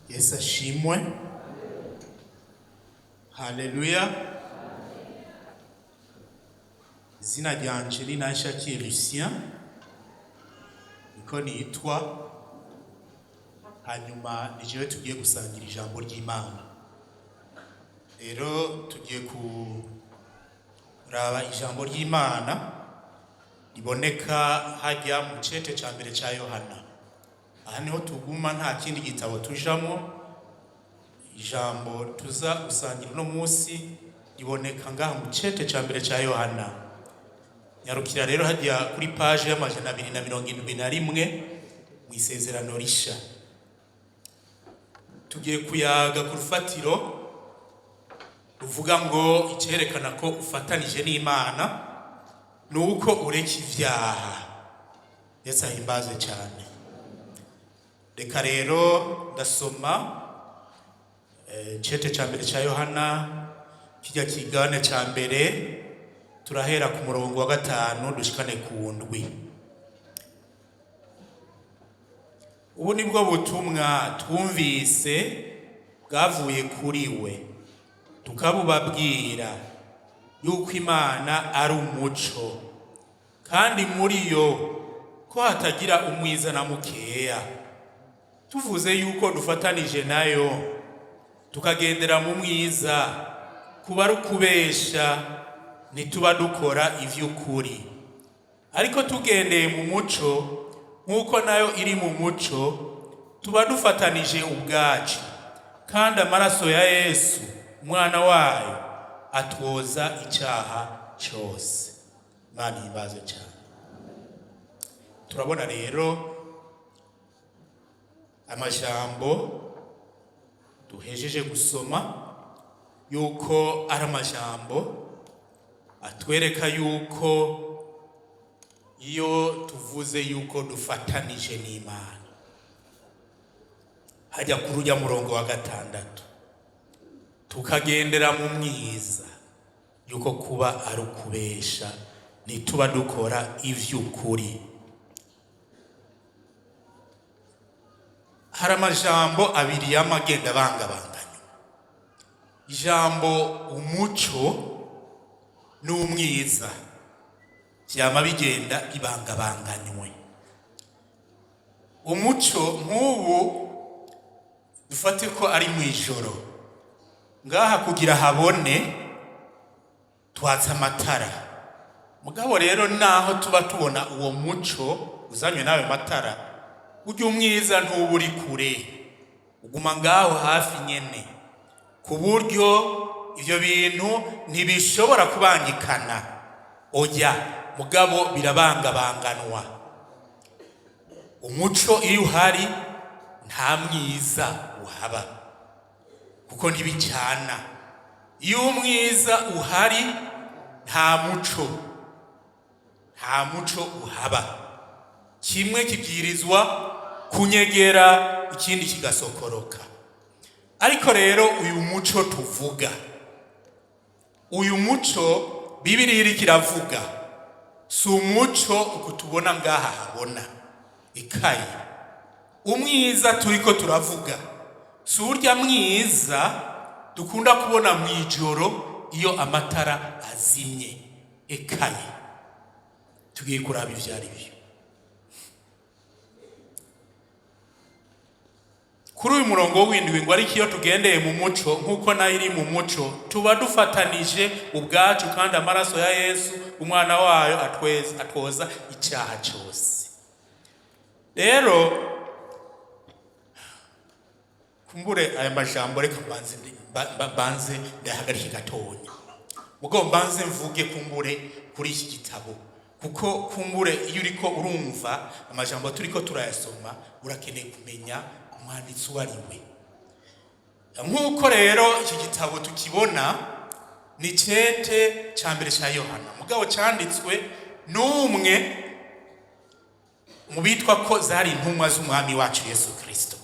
Yesu ashimwe. Haleluya. Izina ryanje ni Nanshakiye Lucien, niko nitwa. Hanyuma ni jewe tugiye gusangira ijambo ry'Imana. Rero tugiye kuraba ijambo ry'Imana riboneka hajya mu cete ca mbere ca Yohana. Aha niho tuguma, nta kindi gitabo tujamwo. Ijambo tuza gusangira uno munsi riboneka ngaha mu cete ca mbere ca Yohana. Nyarukira rero hajya kuri paje y'271 mu Isezerano Risha. Tugiye kuyaga ku rufatiro ruvuga ngo icerekana ko ufatanije n'Imana ni uko ureka ivyaha. Yesu ahimbazwe cyane. Reka rero ndasoma cete ca mbere ca Yohana, kijya kigabane ca mbere, turahera ku murongo wa 5 dushikane ku 7. Ubu nibwo butumwa twumvise bwavuye kuri we, tukabubabwira yuko Imana ari umuco, kandi muri yo ko hatagira umwiza na mukeya. Tuvuze yuko dufatanije nayo tukagendera mu mwiza, kuba ari ukubesha, ntituba dukora ivy'ukuri. Ariko tugendeye mu muco nk'uko nayo iri mu muco, tuba dufatanije ubwacu, kandi amaraso ya Yesu umwana wayo atwoza icyaha cyose. Imana ihimbaze cyane. Turabona rero amajambo duhejeje gusoma yuko ari amajambo atwereka yuko iyo tuvuze yuko dufatanije n'Imana, hajya kuri ujya murongo wa 6, tukagendera mu mwiza, yuko kuba ari ukubesha, ntituba dukora ivy'ukuri. Hari amajambo abiri y'amagenda bangabanganywa. Ijambo umuco n'umwiza vyama bigenda ibangabanganywe. Umuco nk'ubu dufate ko ari mw'ijoro, ngaha kugira habone twatsa amatara. Mugabo rero naho tuba tubona uwo muco uzanywe n'ayo matara, burya umwiza ntuba uri kure, uguma ngaho hafi nyene, ku buryo ivyo bintu ntibishobora kubangikana. Oya, mugabo birabangabanganwa. Umuco iyo uhari nta mwiza uhaba, kuko ntibicana. Iyo umwiza uhari nta muco, nta muco uhaba. Kimwe kibwirizwa kunyegera, ikindi kigasokoroka. Ariko rero uyu muco tuvuga, uyu muco Bibiliya iriko iravuga, si umuco uku tubona ngaha habona ikaye. Umwiza turiko turavuga si urya mwiza dukunda kubona mw'ijoro iyo amatara azimye. Ekaye, tugiye kuraba ivyo ari byo. Kuri uyu murongo w'indwi ngo ariko iyo tugendeye mu muco nk'uko nayo iri mu muco, tuba dufatanije ubwacu, kandi amaraso ya Yesu umwana wayo atwoza icyaha cyose. Rero kumbure aya majambo reka mbanze ndayahagarike gatonya, mugo mbanze mvuge kumbure kuri iki gitabo, kuko kumbure iyo uriko urumva amajambo turiko turayasoma urakeneye kumenya umwanditsi uwo ari we. Nk'uko rero iki gitabo tukibona ni cete ca mbere ca Yohana, mugabo canditswe n'umwe mu bitwa ko zari intumwa z'umwami wacu Yesu Kristo.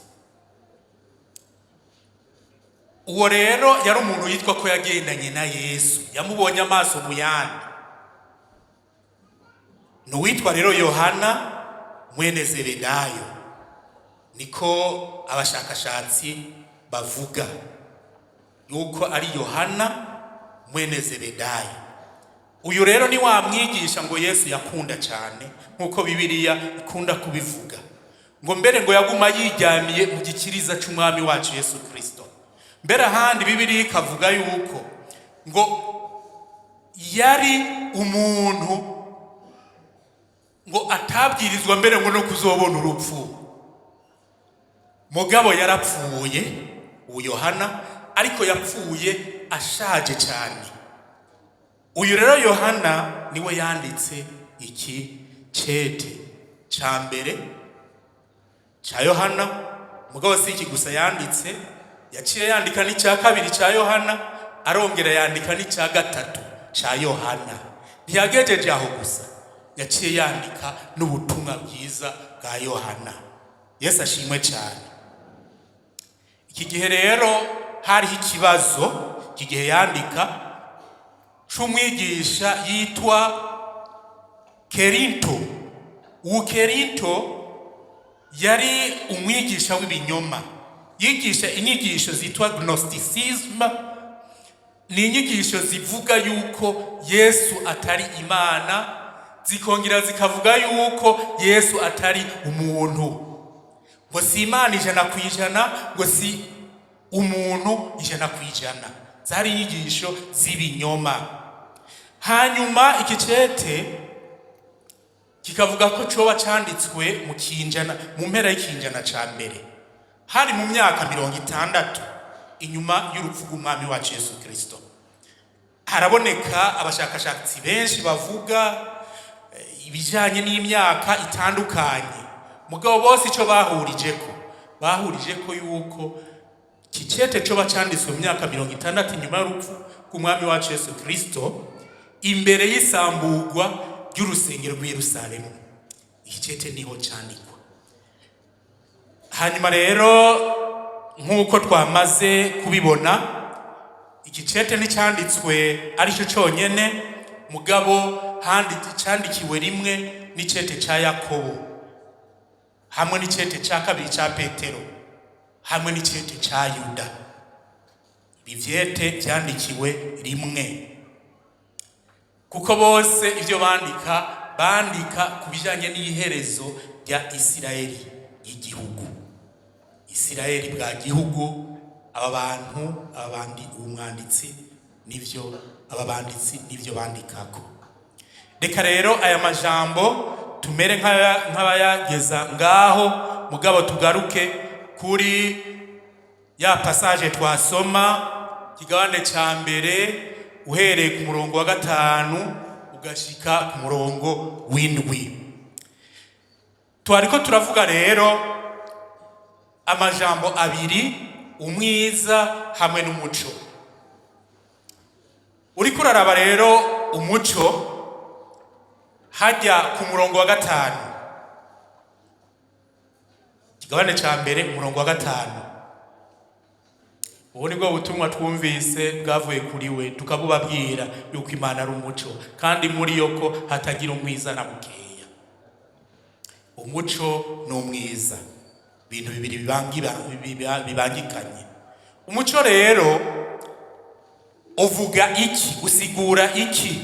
Uwo rero yari umuntu yitwa ko yagendanye na Yesu, yamubonye amaso mu yandi. Ni uwitwa rero Yohana mwene Zebedayo. Niko abashakashatsi bavuga yuko ari Yohana mwene Zebedayo. Uyu rero ni wa mwigisha ngo Yesu yakunda cyane, nk'uko Bibiliya ikunda kubivuga, ngo mbere ngo yaguma yiryamiye mu gikiriza cy'Umwami wacu Yesu Kirisito. Mbere ahandi Bibiliya ikavuga yuko ngo yari umuntu ngo atabwirizwa mbere ngo no kuzobona urupfu. Mugabo yarapfuye uwo Yohana, ariko yapfuye ashaje cyane. Uyu rero Yohana niwe yanditse iki cete cya mbere cya Yohana. Mugabo si iki gusa yanditse, yaciye yandika n'icya kabiri cya Yohana, arongera yandika n'icya gatatu cya Yohana. Ntiyagejeje aho gusa, yaciye yandika n'ubutumwa bwiza bwa Yohana. Yesu ashimwe cyane. Iki gihe rero hariho ikibazo, iki gihe yandika, c'umwigisha yitwa Kerinto. Uwo Kerinto yari umwigisha w'ibinyoma, yigisha inyigisho zitwa gnosticism. Ni inyigisho zivuga yuko Yesu atari Imana, zikongera zikavuga yuko Yesu atari umuntu, ngo si Imana 100%, ngo si umuntu 100%. Zari inyigisho z'ibinyoma. Hanyuma iki cete kikavuga ko coba canditswe mu kinjana, mu mpera y'ikinjana ca mbere, hari mu myaka 60 inyuma y'urupfu rw'Umwami wacu Yesu Kirisito. Haraboneka abashakashatsi benshi bavuga ibijanye n'imyaka itandukanye, mugabo bose ico bahurijeko yuko kicete coba canditswe mu myaka 60 inyuma y'urupfu rw'Umwami wacu Yesu Kirisito, imbere y'isambugwa ry'urusengero rw'i Yerusalemu. Iki cete niho candikwa. Hanyuma rero, nk'uko twamaze kubibona, iki cete nticyanditswe aricyo cyonyene, mugabo candikiwe rimwe n'icete ca Yakobo, hamwe n'icete ca kabiri ca Petero, hamwe n'icete ca Yuda. Ibi vyete vyandikiwe rimwe kuko bose ibyo bandika, bandika ku bijanye n'iherezo rya Isirayeli y'igihugu, Isirayeli bwa gihugu. Aba bantu, aba bandi, uwo mwanditsi nivyo, aba banditsi nivyo bandikako. Reka rero aya majambo tumere nk'abayageza ngaho, mugabo tugaruke kuri ya passage twasoma, kigabane ca mbere, uhereye ku murongo wa 5 ugashika ku murongo w'7. Twariko turavuga rero amajambo abiri, umwiza hamwe n'umuco. Uriko uraraba rero umuco hajya ku murongo wa 5, kigabane ca mbere, umurongo wa 5: "Ubu nibwo butumwa twumvise bwavuye kuri we, tukabubabwira, yuko Imana ari umuco, kandi muri yo ko hatagira umwiza na mukeya." Umuco ni umwiza, ibintu bibiri bibangikanye. Umuco rero uvuga iki? Usigura iki?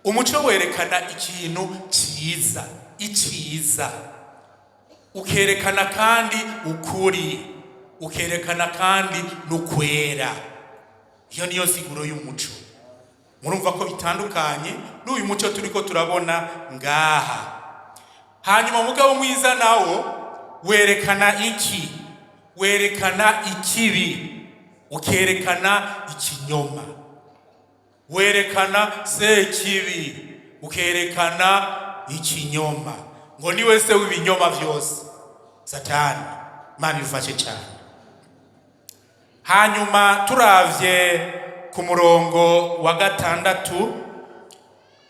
Umuco werekana ikintu cyiza, icyiza, ukerekana kandi ukuri, ukerekana kandi n'ukwera. Iyo niyo siguro y'umuco. Murumva ko bitandukanye n'uyu muco turiko turabona ngaha. Hanyuma mugabo mwiza nawo werekana iki? Werekana ikibi, ukerekana ikinyoma, werekana sekibi, ukerekana ikinyoma, ngo niwe se w'ibinyoma vyose, Satani. Imana idufashe cyane. Hanyuma turavye ku murongo wa 6,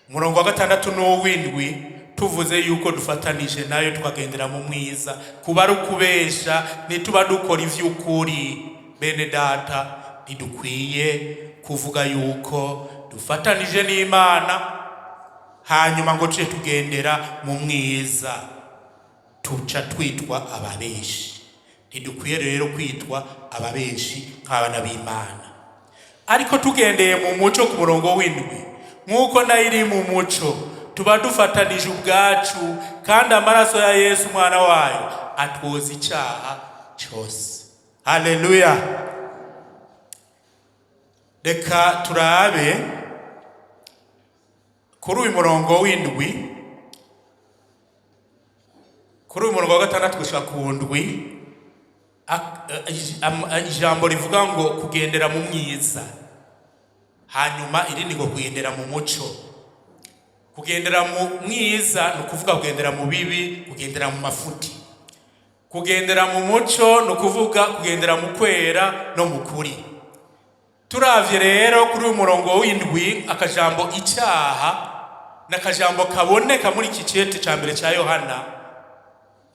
umurongo wa 6 n'uw'indwi, tuvuze yuko dufatanije nayo tukagendera mu mwiza, kuba ari ukubesha, ntituba dukora ivy'ukuri. Bene data, ntidukwiye kuvuga yuko dufatanije n'Imana hanyuma ngo tuje tugendera mu mwiza, tuca twitwa ababeshi. Ntidukwiye rero kwitwa ababeshi nk'abana b'Imana. Ariko tugendeye mu muco, ku murongo w'indwi, nk'uko nayo iri mu muco, tuba dufatanije ubwacu, kandi amaraso ya Yesu umwana wayo atwoza icyaha cyose. Haleluya! Reka turabe kuri uyu murongo w'indwi, kuri uyu murongo wa gatandatu gushika ku ndwi, ijambo rivuga ngo kugendera mu mwiza, hanyuma irindi ngo kugendera mu muco. Kugendera mu mwiza ni ukuvuga kugendera mu bibi, kugendera mu mafuti. Kugendera mu muco ni ukuvuga kugendera mu kwera no mu kuri. Turavye rero kuri uyu murongo w'indwi, akajambo icyaha ni akajambo kaboneka muri iki cete ca mbere ca Yohana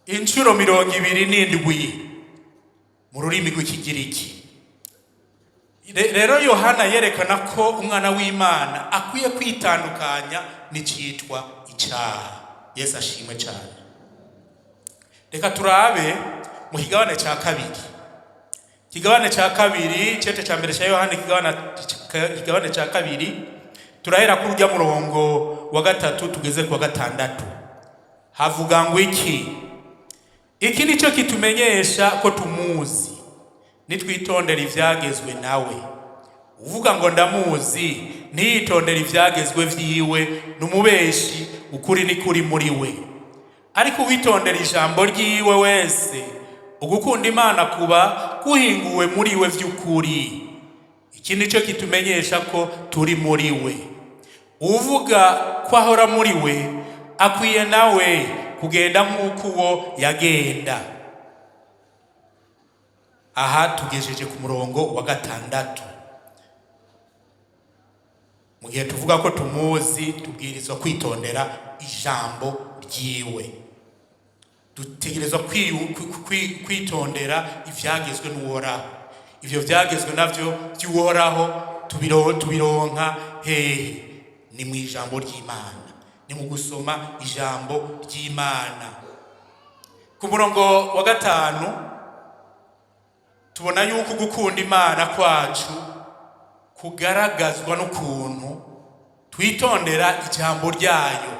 inshuro 27 mu rurimi rw'Ikigiriki. Rero Yohana yerekana ko umwana w'Imana akwiye kwitandukanya n'icitwa icyaha. Yesu ashimwe cyane. Reka turabe mu kigabane cya kabiri, ikigabane cya kabiri, cete cya mbere cya Yohana, ikigabane cya kabiri. Turahera kuri urya murongo wa gatatu tugeze ku wa gatandatu. Havuga ngo iki? Iki nicyo kitumenyesha ko tumuzi, nitwitondera ivyagezwe nawe. Uvuga ngo ndamuzi, ntiyitondera ivyagezwe vyiwe, numubeshi, ukuri ni kuri muri we. Ariko uwitondera ijambo ryiwe wese, ugukunda Imana kuba guhinguwe muri we vy'ukuri. Iki nicyo kitumenyesha ko turi muri we. Uvuga ko ahora muri we akwiye nawe kugenda nk'uko uwo yagenda. Aha tugejeje ku murongo wa gatandatu. Mu gihe tuvuga ko tumuzi, tubwirizwa kwitondera ijambo ryiwe. Dutegerezwa kwitondera ivyagezwe n'Uhoraho. Ivyo vyagezwe navyo by'Uhoraho tubironka hehe? Ni mu ijambo ry'Imana, ni mu gusoma ijambo ry'Imana. Ku murongo wa gatanu tubona yuko gukunda Imana kwacu kugaragazwa n'ukuntu twitondera ijambo ryayo.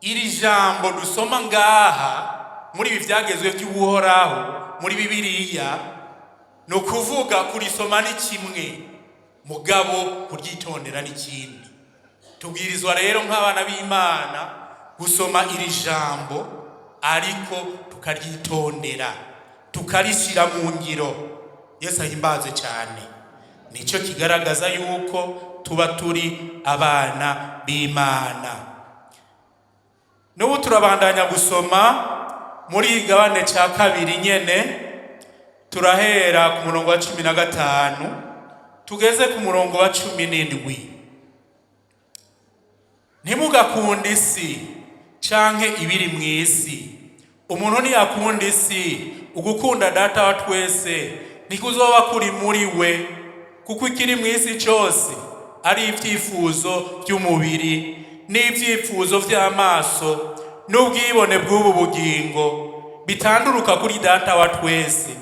Iri jambo dusoma ngaha muri ibi vyagezwe by'Uhoraho muri Bibiliya, ni ukuvuga kurisoma ni kimwe, mugabo kuryitondera ni ikindi. Tubwirizwa rero nk'abana b'Imana gusoma iri jambo, ariko tukaryitondera, tukarishyira mu ngiro. Yesu ahimbaze cyane. Nicyo kigaragaza yuko tuba turi abana b'Imana. N'ubu turabandanya gusoma muri igabane cya kabiri nyene. Turahera ku murongo wa 15 tugeze ku murongo wa 17. Ntimugakunde isi canke ibiri mu isi. Umuntu ntiyakunda isi, ugukunda Data wa twese ntikuzoba kuri muri we, kuko ikiri mu isi cyose ari ibyifuzo by'umubiri n'ibyifuzo by'amaso n'ubwibone bw'ubu bugingo, bitanduruka kuri Data wa twese,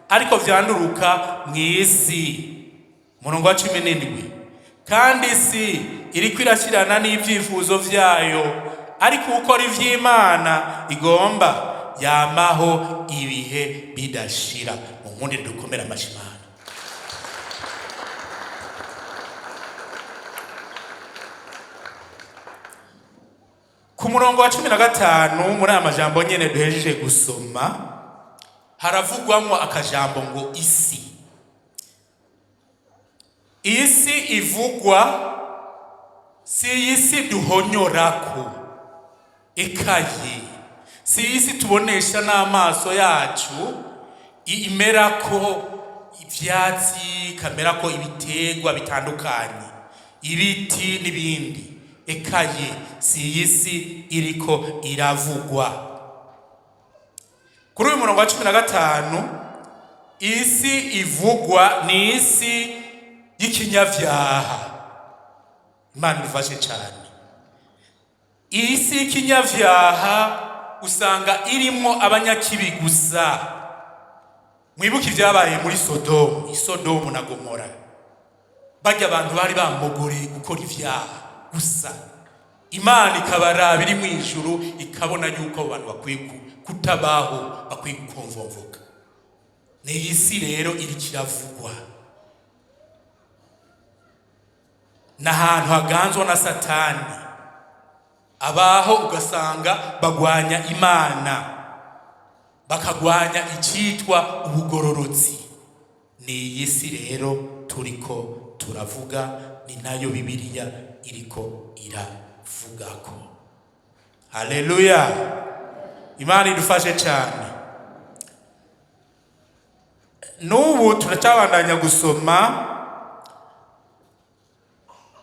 ariko vyanduruka mu isi. Umurongo wa 17: kandi isi iriko irashyirana n'ibyifuzo vyayo, ariko ukora ivy'Imana igomba yamaho ibihe bidashira. Mu nkundire dukomere amashyi Imana. Ku murongo wa 15 muri aya majambo nyene duhejeje gusoma, haravugwamwo akajambo ngo isi. Isi ivugwa si isi duhonyorako ekaye, si isi tubonesha n'amaso yacu, imerako ivyatsi, ikamerako ibiterwa bitandukanye, ibiti n'ibindi. Ekaye, si iyi si iriko iravugwa kuri uyu murongo wa 15. Isi ivugwa ni isi y'ikinyavyaha. Imana idufashe cyane. Isi y'ikinyavyaha usanga irimwo abanyakibi gusa. Mwibuke ibyabaye muri Sodomu, Isodomu na Gomora. Bajya abantu bari bamugoreye gukora ibyaha gusa, Imana ikabaraba iri mu ijuru, ikabona yuko abo bantu bakwiye kutabaho, bakwiye gukomvomvoka. Ni iyi si rero iri kiravugwa, ni ahantu haganzwa na Satani, abaho ugasanga bagwanya Imana, bakagwanya icyitwa ubugororotsi. Ni iyi si rero turiko turavuga, ni nayo Bibiliya iriko iravugako. Haleluya! Imana idufashe cyane. N'ubu turacyabandanya gusoma,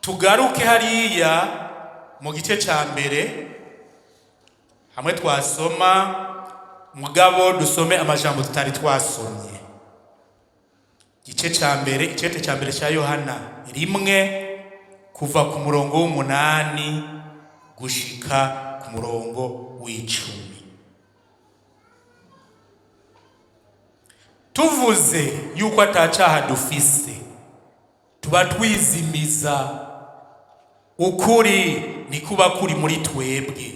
tugaruke hariya mu gice cya mbere hamwe twasoma, mugabo dusome amajambo tutari twasomye. Igice cya mbere, icete cya mbere cya Yohana 1, kuva ku murongo w'8 gushika ku murongo w'10. Tuvuze yuko atacaha dufise, tuba twizimiza, ukuri ntikuba kuri muri twebwe.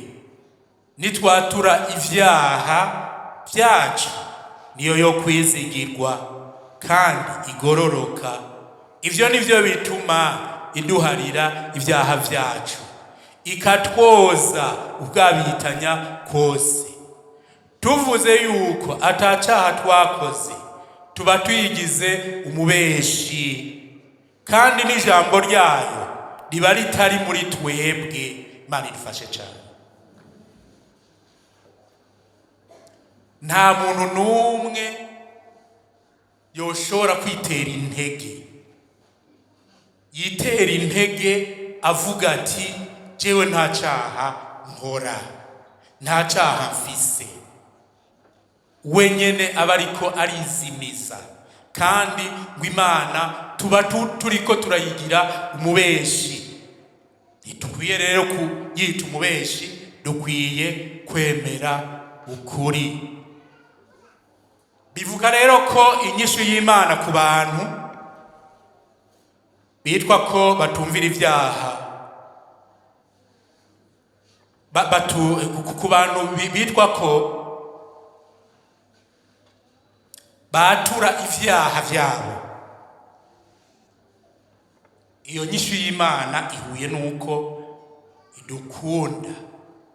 Nitwatura ivyaha byacu, niyo yo kwizigirwa kandi igororoka. Ivyo nivyo bituma iduharira ibyaha byacu, ikatwoza ubwabitanya kose. Tuvuze yuko atacaha twakoze, tuba tuyigize umubeshi, kandi n'ijambo ryayo riba ritari muri twebwe. Imana idufashe cyane. Nta muntu n'umwe yoshobora kwitera intege, yitera intege avuga ati: "Jewe nta cyaha nkora, nta cyaha mfise." Wenyene aba ariko arizimiza, kandi ngo Imana tuba turiko turayigira umubeshi. Ntitukwiye rero kuyita umubeshi, dukwiye kwemera ukuri. Bivuga rero ko inyishu y'Imana ku bantu bitwa ko batumvira ibyaha, ku bantu bitwa ko batura ivyaha vyabo, iyo nyishu y'Imana ihuye n'uko idukunda,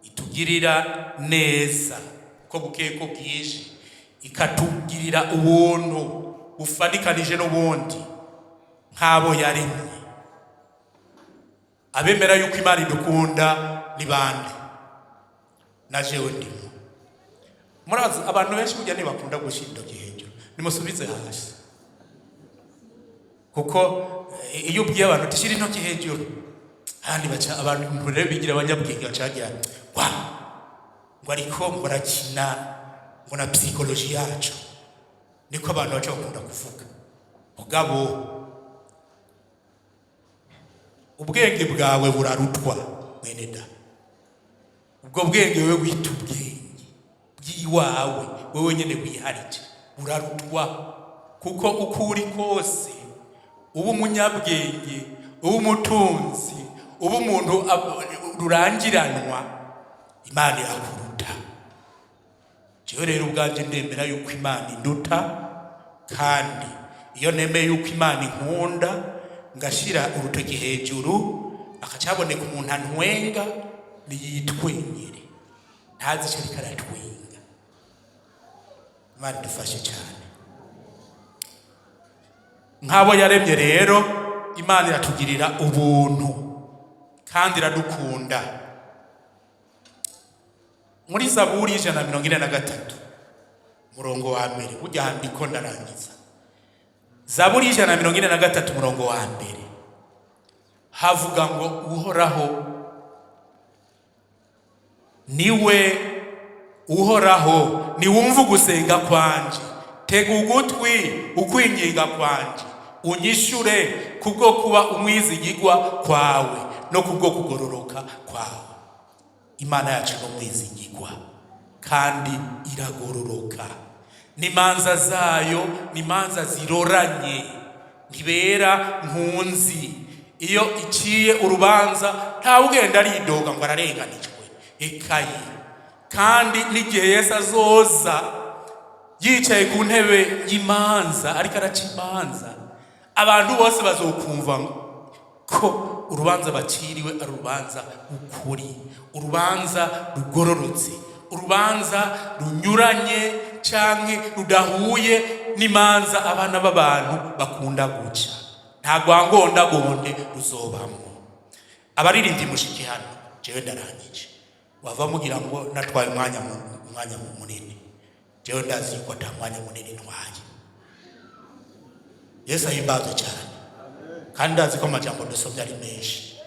itugirira neza ko bukeye ko bwije, ikatugirira ubuntu bufadikanije n'ubundi nk'abo yaremye. Abemera yuko Imana idukunda ni bande? Na jewe ndimo. Murazi, abantu benshi burya ntibakunda gushyira intoki hejuru. Nimusubize hasi, kuko iyo ubwiye abantu uti: "Shyira intoki hejuru", handi baca abantu rero bigira abanyabwenge, bacagira wa ngo ariko ngo arakina ngo na psychologie yacu. Niko abantu baca bakunda kuvuga. Mugabo ubwenge bwawe burarutwa, mwene da. Ubwo bwenge wewe wita ubwenge bw'iwawe, wewe nyene wiharije, burarutwa, kuko uko uri kose, uba umunyabwenge, uba umutunzi, uba umuntu rurangiranwa, Imana irakuruta. Jewe rero ubwanje ndemera yuko Imana induta, kandi iyo nemeye yuko Imana inkunda, ngashira urutoki hejuru, akacaboneka umuntu antwenga, niyitwengere, ntazi ico ariko aratwenga. Imana idufashe cyane. Nk'abo yaremye rero, Imana iratugirira ubuntu kandi iradukunda. Muri Zaburi 143, murongo wa mbere, burya handiko ndarangiza. Zaburi 143, murongo wa mbere, havuga ngo: "Uhoraho niwe, Uhoraho niwumva ugusenga kwanje, tega ugutwi ukwinginga kwanje, unyishure kubwo kuba umwizigigwa kwawe no kubwo kugororoka kwawe." Imana yacu ni umwizigigwa kandi iragororoka. N'imanza zayo ni imanza ziroranye, ntibera nkunzi. Iyo iciye urubanza ntawe ugenda aridoga ngo ararenganijwe. Ekayi, kandi n'igihe Yesu azoza yicaye ku ntebe y'imanza ariko araca imanza, abantu bose bazokumva ko urubanza baciriwe ari urubanza rw'ukuri, urubanza rugororotse, urubanza runyuranye canke rudahuye n'imanza abana b'abantu bakunda guca. Nta rwangondagonde ruzobamwo. Abaririmbyi mushiki hano, jewe ndarangije. Wava mugira ngo natwaye umwanya munini. Jewe ndazi yuko ata mwanya munini ntwaye. Yesu ahimbazwe cyane. Kandi ndazi ko amajambo dusomye ari menshi.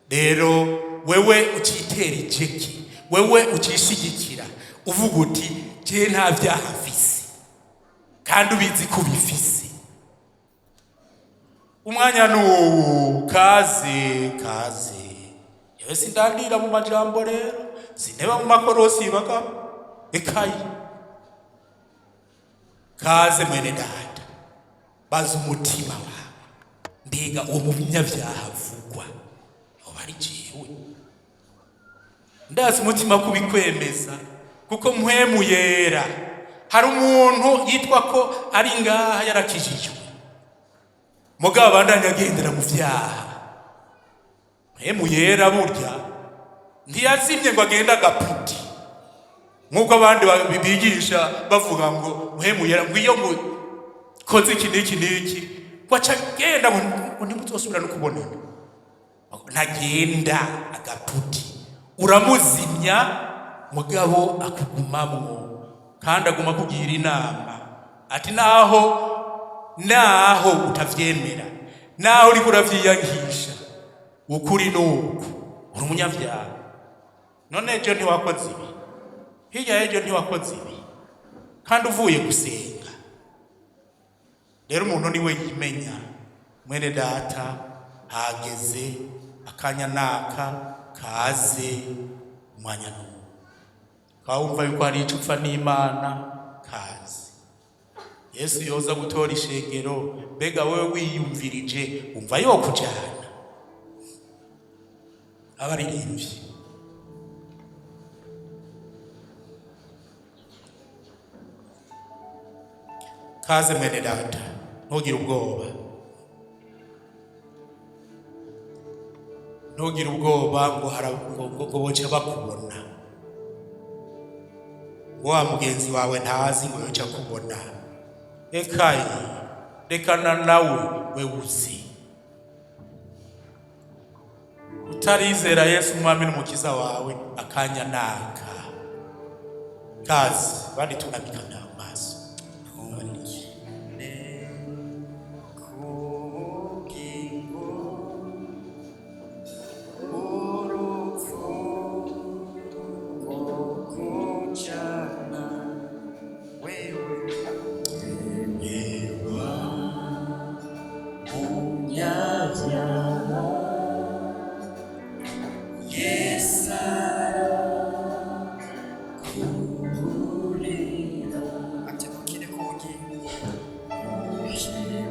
Rero wewe ucitera ijeki, wewe ucishigikira uvuga uti je nta vyaha mfise, kandi ubizi ko ubifise, umwanya nuwu. Kaze, kaze. Yewe sindandira mu majambo, rero sinteba mu makorosi baga ekayi. Kaze mwene data, baza umutima wawe: mbega uwo munyabyaha avugwa yoba ari jewe? Ndazi umutima kubikwemeza, kuko Mpwemu Yera, hari umuntu yitwa ko ari ngaha yarakijijwe, mugabo abandanya agendera mu vyaha. Mpwemu Yera burya ntiyazimye ngo agende agaputi, nk'uko abandi bigisha bavuga ngo Mpwemu Yera ngo iyo mukoze iki n'iki n'iki ngo aca agenda, ngo ntimuzosubira no kubonana. Ntagenda agaputi. Uramuzimya, mugabo akugumamwo, kandi aguma akugira inama ati naho utavyemera, naho uriko uravyiyangisha, ukuri nuku uri umunyavyaha. None ejo ntiwakoze ibi? Hirya y'ejo ntiwakoze ibi kandi uvuye gusenga? Rero umuntu niwe yimenya. Mwene data, hageze akanya naka, kaze, umwanya n'uwo ukaba wumva yuko hari icyo upfa n'Imana, kaze. Yesu yoza gutora ishengero, mbega wowe wiyumvirije wumva yokujana? Abaririmbyi. Kaze mwene data, ntugire ubwoba, ntugire ubwoba ngo boca bakubona, ngo wa mugenzi wawe ntazi ngo yoca akubona. Ekayi, rekana nawe. We uzi utarizera Yesu umwami n'umukiza wawe, akanya naka, kazi. Bandi tunamikana amaso. Ne kubugingo urupfu rwo kujana wewe Ewa munyabyaha Yesu arakuburira ati ukire ku bugingo ukine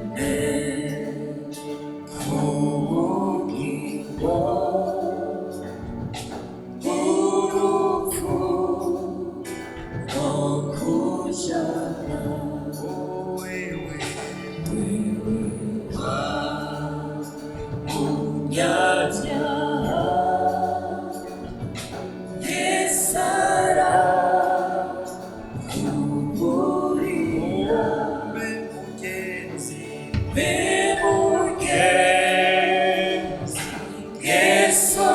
ku bugingo urupfu rwo kujana wewe wa munyabyaha Yesu arakuburira. Mbe mugenzi, mbe mugenzi, Yesu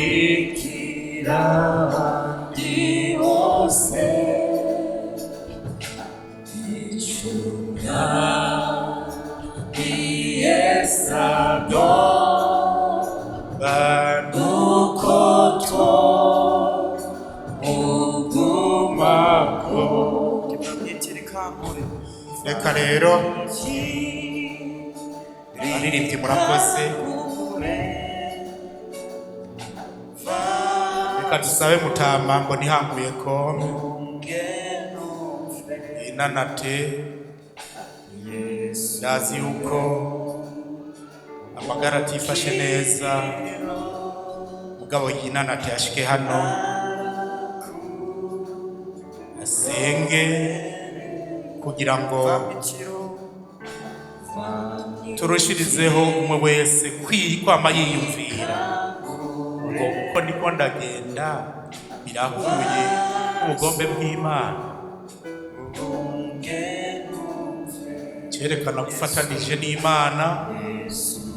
zimurikira abandi bose icura Yesu Bantu nuko ugumako. Reka rero abaririmbyi, murakoze. Reka dusabe mutama ngo ntihanguye ko inanate. Ndazi yuko amagara atifashe neza, mugabo yinanate ashike hano asenge kugira ngo turushirizeho umwe wese kwama yiyumvira ngo uko niko ndagenda birahuye n'ubugombe bw'Imana. Cyerekana gufatanije n'Imana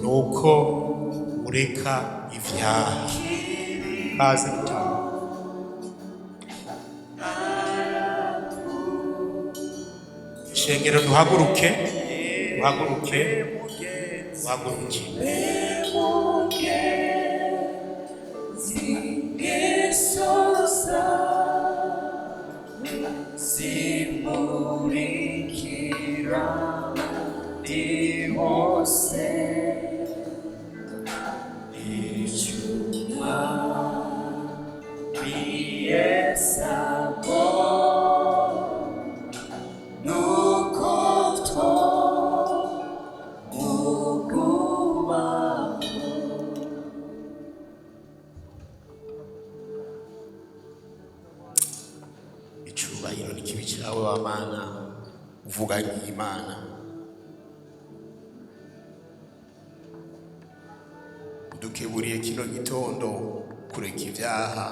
ni uko ureka ivyaha. Kaze mutama. Shengero, duhaguruke, duhaguruke, duhaguruke. Zimurikira abandi bose icyuma biyesako nuko twomugumaho. Icubahiro n'ikibi cyawe wa Mana uvuga Imana, udukeburiye kino gitondo kureka ibyaha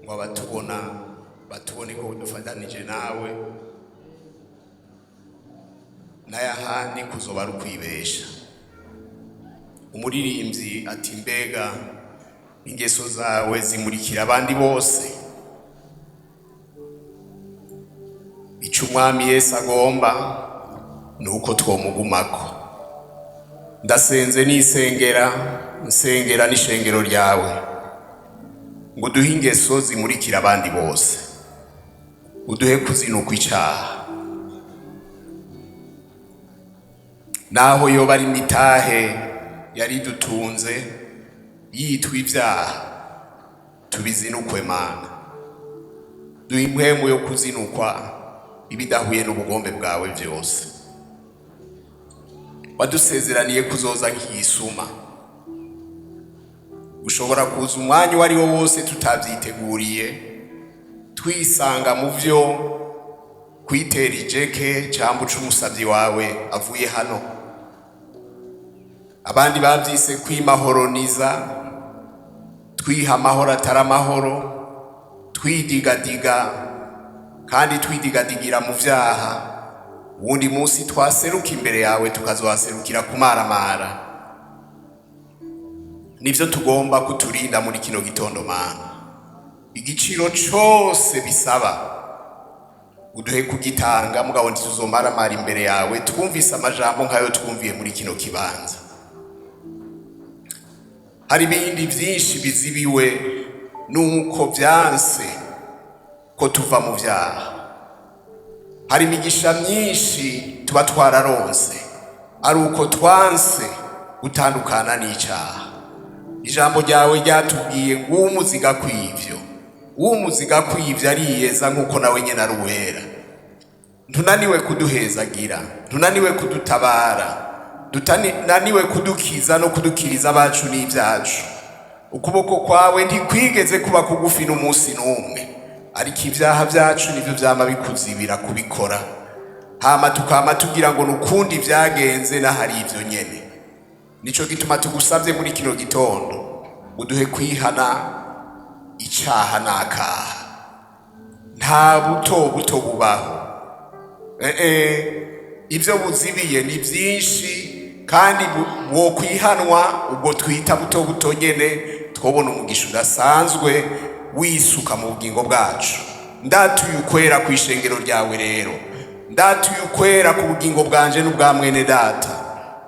ngo abatubona batubone ko dufatanije nawe, n'ayahandi kuzoba ari ukwibesha. Umuririmbyi ati mbega ingeso zawe zimurikira abandi bose. Icyo umwami Yesu agomba ni uko twomugumako. Ndasenze nisengera, nsengera n'ishengero ryawe ngo uduhe ingeso zimurikira abandi bose, uduhe kuzinukwa icyaha naho yoba ari imitahe yari dutunze yitwa ibyaha, tubizinukwe Mana. Duhe impwemu yo kuzinukwa ibidahuye n'ubugombe bwawe byose. Wadusezeraniye kuzoza nk'isuma, ushobora kuza umwanya uwo ari wo wose tutabyiteguriye, twisanga mu byo kwitera ijeke cyangwa uca umusabyi wawe avuye hano. Abandi babyise kwimahoroniza, twiha amahoro atari amahoro, twidigadiga kandi twidigadigira mu byaha. Uwundi munsi twaseruka imbere yawe tukazohaserukira kumaramara. Nivyo tugomba kuturinda muri kino gitondo Mana. Igiciro cose bisaba uduhe kugitanga, mugabo ntituzomaramara imbere yawe twumvise amajambo nkayo twumviye muri kino kibanza. Hari ibindi vyinshi bizibiwe nuko vyanse ko tuva mu vyaha. Hari imigisha myinshi tuba twararonse ari uko twanse gutandukana n'icaha. Ijambo ryawe ryatubwiye ngo uwumuziga kw'ivyo, uwumuziga kw'ivyo ariyeza nk'uko nawe nyene ari uwera. Ntunaniwe kuduhezagira, ntunaniwe kudutabara, dutananiwe kudukiza no kudukiriza abacu n'ibyacu. Ukuboko kwawe ntikwigeze kuba kugufi n'umunsi n'umwe, ariko ibyaha byacu nibyo byama bikuzibira kubikora, hama tukama tugira ngo nukundi byagenze n'ahari ibyo nyene. Nico gituma tugusabye muri kino gitondo uduhe kwihana icaha n'akaha. Nta buto buto bubaho. Ibyo buzibiye ni byinshi kandi bwokwihanwa ubwo twita buto buto nyene twobona umugisha udasanzwe wisuka mu bugingo bwacu. Ndatuye ukwera ku ishengero ryawe rero, ndatuye ukwera ku bugingo bwanje n'ubwa mwene data,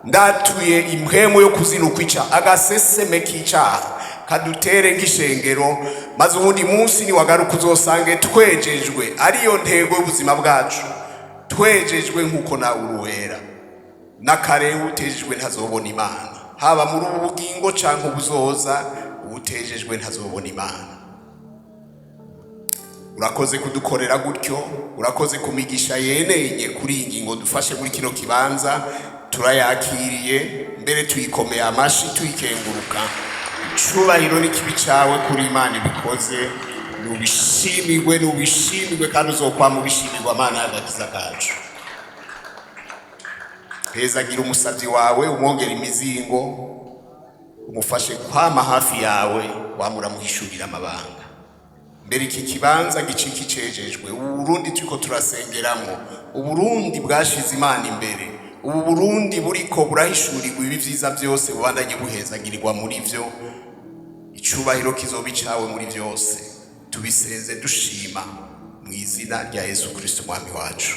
ndatuye impwemu yo kuzinukwa ica agaseseme k'icaha kadutere nk'ishengero, maze uwundi munsi niwagaruka uzosange twejejwe, ariyo ntego y'ubuzima bwacu, twejejwe nk'uko nawe uruwera. N'akare utejejwe ntazobona Imana, haba muri ubu bugingo canke ubuzoza. Uwutejejwe ntazobona Imana. Urakoze kudukorera gutyo, urakoze kumigisha yenenye kuri iyi ngingo dufashe muri kino kibanza. Turayakiriye, mbere tuyikomeye amashi, tuyikenguruka. Icubahiro n'ikibi cawe kuri Imana ibikoze. Nubishimirwe, nubishimirwe, kandi uzokwama ubishimirwa, Mana y'agakiza kacu. Hezagira umusavyi wawe, umwongera imizingo, umufashe kwama hafi yawe, wama uramuhishurira amabanga. Mbere iki kibanza gicika icejejwe, ubu Burundi turiko turasengeramwo, Uburundi bwashize Imana imbere, ubu Burundi buriko burahishurirwa ibi vyiza vyose, bubandanye buhezagirirwa muri vyo. Icubahiro kizoba icawe muri vyose. Tubisenze dushima mu izina rya Yesu Kristo, Umwami wacu.